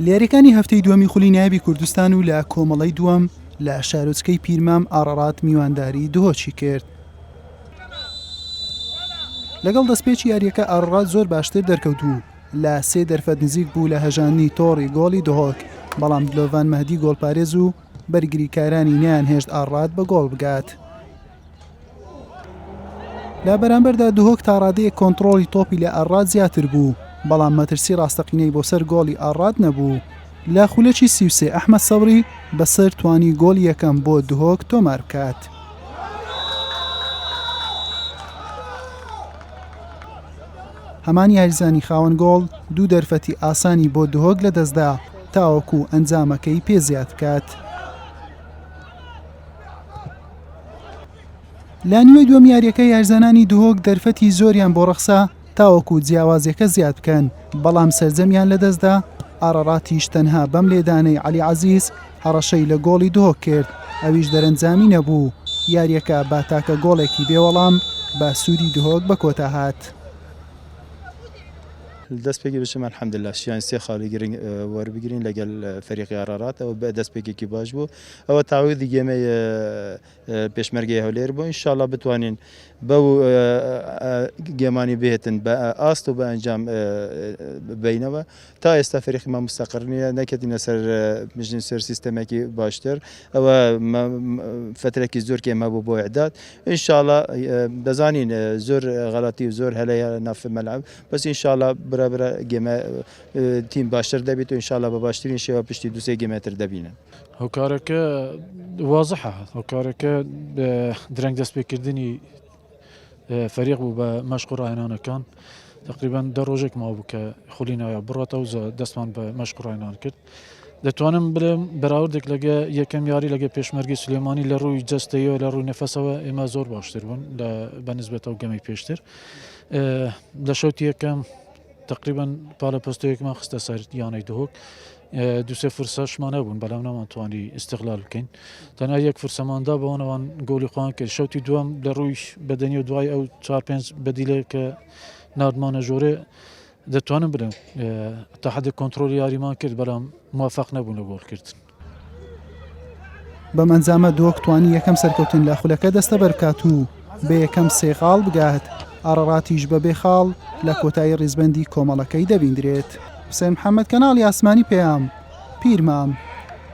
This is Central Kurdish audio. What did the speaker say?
لە یاریەکانی هەفتەی دووەمی خولی نایابی کوردستان و لە کۆمەڵەی دووەم لە شارۆچکەی پیرمام ئاڕاڕات میوانداری دهۆکی کرد. لەگەڵ دەستپێکی یاریەکە ئاڕاڕات زۆر باشتر دەرکەوت و لە سێ دەرفەت نزیک بوو لە هەژاندنی تۆڕی گۆڵی دهۆک، بەڵام دلۆڤان مەهدی گۆڵپارێز و بەرگریکارانی نەیانهێشت ئاڕاڕات بە گۆڵ بگات. لە بەرامبەردا دهۆک تاڕادەیەک کۆنتڕۆڵی تۆپی لە ئاڕات زیاتر بوو، بەڵام مەترسی ڕاستەقینەی بۆ سەر گۆڵی ئاڕات نەبوو. لە خولەکی 33 ئەحمەد سەبری بە سەر توانی گۆڵی یەکەم بۆ دهۆک تۆمار بکات. هەمان یاریزانی خاوەن گۆڵ دوو دەرفەتی ئاسانی بۆ دهۆک لەدەستدا تاوەکو ئەنجامەکەی پێ زیاد بکات. لە نیوەی دووەم یاریەکە یارزانانی دهۆک دەرفەتی زۆریان بۆ ڕەخسا تاوەکو جیاوازیەکە زیاد بکەن بەڵام سەرجەمیان لەدەستدا ئاڕاڕاتیش تەنها بەم لێدانەی عەلی عەزیز هەڕەشەی لە گۆڵی دهۆک کرد ئەویش دەرەنجامی نەبوو یاریەکە بە تاکە گۆڵێکی بێوەڵام بە سوودی دهۆک بە کۆتا هات. دەستپێکی بچم الحمدللە شیان سێ خاڵی گرنگ وەربگرین لەگەل فەریقی ئارارات ئەوە دەستپێکێکی باش بوو ئەوە تاویدی گێمەی پێشمەرگەی هەولێر بوو ئینشاءاللە بتوانین بەو گێمانی بێتن بە ئاست و بە ئەنجام بینەوە تا ئێستا فەریقمان مستەقر نییە نەکەتینە سەر مژین سەر سیستەمێکی باشتر ئەوە فترەکی زۆر کێم هەبوو بۆ ئیعداد ئینشاءاللە دەزانین زۆر غەڵەتی و زۆر هەلەیە ناف مەلعب بەس ئینشاءاللە برا برا گێمە تیم باشتر دەبێت و ئینشاءاللە بە باشترین شێوە پشتی دوسێ گێمەتر دەبینن. هۆکارەکە وازحە هۆکارەکە درەنگ دەستپێکردنی فەریق بوو بە مەشق و ڕاهێنانەکان تقریبا دە ڕۆژێک ماوە بوو کە خولی نایاب بڕاتەوە دەستمان بە مەشق و ڕاهێنان کرد دەتوانم بڵێم بەراوردێک لەگە یەکەم یاری لەگە پێشمەرگی سلێمانی لە ڕووی جەستەیەوە لە ڕووی نەفەسەوە ئێمە زۆر باشتر بوون لە بەنسبەتەوە گەمەی پێشتر لە شەوتی یەکەم تقریبا پاڵەپەستۆیەکمان خستە سەر یانەی دهۆک دوسێ فرسەشمان هەبوون بەڵام نەمانتوانی ئیستغلال بکەین تەنها یەک فرسەماندا بەوانەوان گۆلی خۆیان کرد شەوتی دووەم لە ڕووی بەدەنی و دوای ئەو چوار پێنج بەدیلە کە ناردمانە ژۆرێ دەتوانم بڵێم تا حدێک کۆنترۆلی یاریمان کرد بەڵام موفق نەبوون لە گۆڵکردن. بەم ئەنجامە دهۆک توانی یەکەم سەرکەوتن لە خولەکە دەستەبەر بکات و بە یەکەم سێ خاڵ بگات، ئاڕاڕاتیش بەبێ خاڵ لە کۆتایی ڕیزبەندی کۆمەڵەکەی دەبیندرێت. حوسێن محەمەد، کەناڵی ئاسمانی پەیام، پیرمام.